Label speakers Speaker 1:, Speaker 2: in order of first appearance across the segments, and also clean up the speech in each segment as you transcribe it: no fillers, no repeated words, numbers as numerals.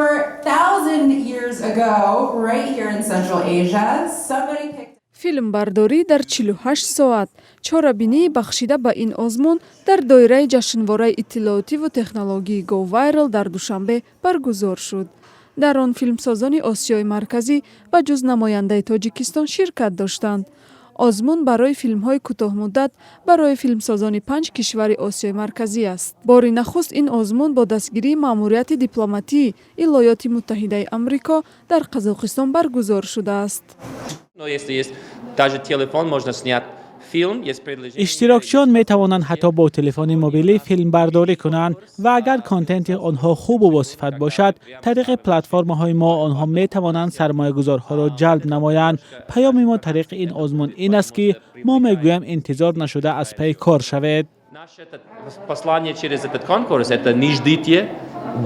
Speaker 1: 4,000 years ago, right here in Central Asia, somebody picked
Speaker 2: Филмбардорӣ дар 48 соат. Чорабинии бахшида ба ин озмун дар доираи ҷашнвораи иттилоотиву технологии Go Viral дар Душанбе баргузор шуд. Дар он филмсозони Осиёи Марказӣ ба ҷуз намояндаи Тоҷикистон ширкат доштанд. Озмун барои филмҳои кӯтоҳмуддат барои филмсозони панҷ кишвари Осиёи Марказӣ аст. Бори нахуст ин озмун бо дастгирии маъмурияти дипломатии Иёлоти Муттаҳидаи Амрико дар Қазоқистон баргузор шудааст.
Speaker 3: Но если есть даже телефон, можно снять фильм, есть предложение.
Speaker 4: Иштирокчиён метавонанд ҳатто бо телефони мобилӣ филмбардорӣ кунанд ва агар контенти онҳо хубу босифат бошад, тариқи платформаҳои мо онҳо метавонанд сармоягузорҳоро ҷалб намоянд. Паёми мо тариқи ин озмун ин аст, ки мо мегӯем: интизор нашуда, аз пайи кор шавед.
Speaker 3: Наше это послание через этот конкурс — это не ждите,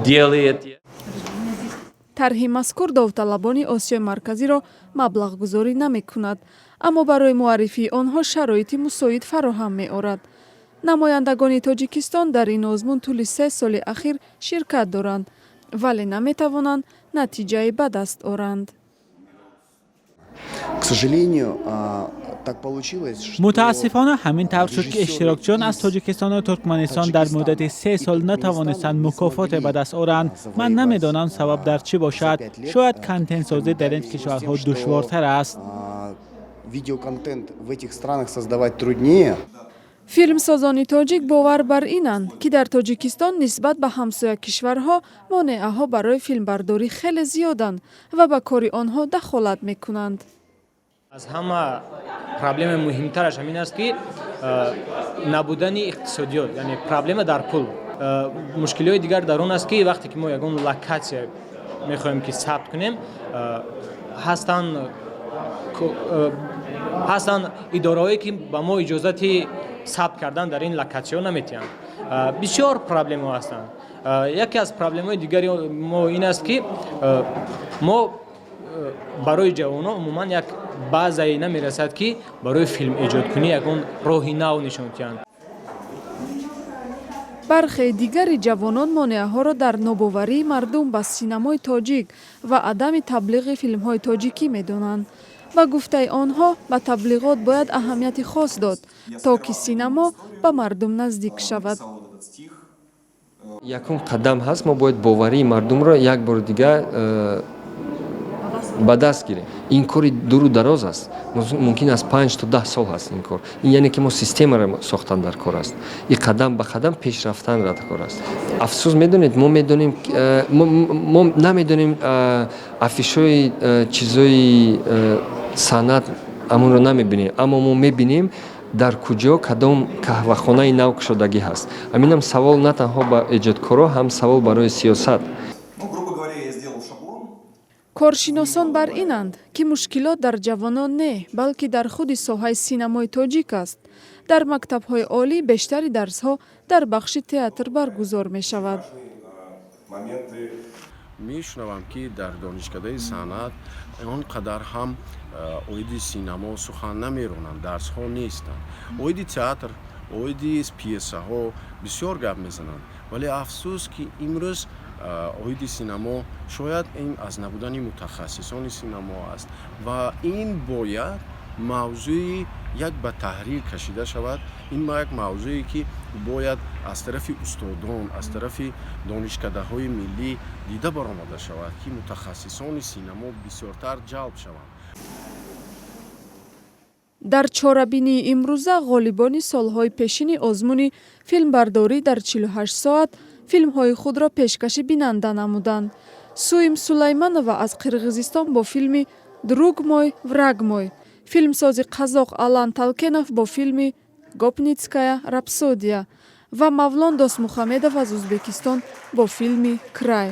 Speaker 3: делайте.
Speaker 2: Тарҳи мазкур довталабони Осиёи Марказиро маблағгузорӣ намекунад, аммо барои муаррифии онҳо шароити мусоид фароҳам меорад. Намояндагони Тоҷикистон дар ин озмун тӯли 3 соли ахир ширкат доранд, вале наметавонанд натиҷае ба даст оранд.
Speaker 5: К сожалению, так получилось, что
Speaker 4: Мутаассифона, ҳамин тавр шуд, ки иштирокчиён аз Тоҷикистону Туркманистон дар муддати 3 сол натавонистанд мукофоте ба даст оранд. Ман намедонам, сабаб дар чӣ бошад. Шояд контентсозӣ дар ин кишварҳо душвортар аст.
Speaker 5: Видеоконтент в этих странах создавать труднее.
Speaker 2: Филмсозони тоҷик бовар бар инанд, ки дар Тоҷикистон нисбат ба ҳамсоя кишварҳо монеаҳо барои филмбардорӣ хеле зиёданд ва ба кори онҳо дахолат мекунанд.
Speaker 6: Аз ҳама проблемаи муҳимтараш ҳамин аст, ки набудани иқтисодиёт, яъне проблема дар пул. Мушкилиҳои дигар дар он аст, ки вақте ки мо ягон локатсия мехоҳем, ки сабт кунем, ҳастанд идораҳое, ки ба мо иҷозати сабт кардан дар ин локатсияҳо наметиҳанд. Бисёр проблемаҳо ҳастанд. Яке аз проблемаҳои дигари мо ин аст, ки мо барои ҷавонон умуман як базае намерасад, ки барои филм эҷодкунӣ ягон роҳи нав нишон диҳанд.
Speaker 2: Бархе дигари ҷавонон монеаҳоро дар нобоварии мардум ба синамои тоҷик ва адами таблиғи филмҳои тоҷикӣ медонанд. Ба гуфтаи онҳо, ба таблиғот бояд аҳамияти хос дод, то ки синамо ба мардум наздик шавад.
Speaker 7: Якум қадам ҳаст: мо бояд боварии мардумро як бори дигар ба даст гирем. Ин кори дуру дароз аст, мумкин аз 5 то 10 сол ҳаст ин кор. Ин яъне ки мо системаро сохтан дар кор аст и қадам ба қадам пеш рафтан дар кор аст. Афсӯс, медонед, мо медонем, мо намедонем афишҳои чизои санъат, амонро намебинем, аммо мо мебинем, дар куҷо кадом қаҳвахонаи нав кушодагӣ ҳаст. Ҳаминам савол на танҳо ба эҷодкоро, ҳам савол барои сиёсат.
Speaker 2: Коршиносон бар инанд, ки мушкилот дар ҷавонон не, балки дар худи соҳаи синамои тоҷик аст. Дар мактабҳои олӣ бештари дарсҳо дар бахши театр баргузор мешавад.
Speaker 8: Мешунавам, ки дар донишкадаи санъат он қадар ҳам оиди синамо сухан намеронанд, дарсҳо нестанд. Оиди театр, оиди пьесаҳо бисёр гап мезананд, вале афсӯс, ки имрӯз оиди синамо, шояд ин аз набудани мутахассисони синамо аст ва ин бояд мавзӯи як ба таҳрир кашида шавад. Ин як мавзӯе, ки бояд аз тарафи устодон, аз тарафи донишкадаҳои миллӣ дида баромада шавад, ки мутахассисони синамо бисёртар ҷалб шаванд.
Speaker 2: Дар чорабинии имрӯза ғолибони солҳои пешини озмуни филмбардорӣ дар 48 соат филмҳои худро пешкаши бинанда намуданд. Суим Сулайманова аз Қирғизистон бо филми «Друг мой, враг мой», филмсози қазоқ Алан Талкенов бо филми «Гопницкая рапсодия» ва Мавлон Досмухамедов аз Ӯзбекистон бо филми «Край».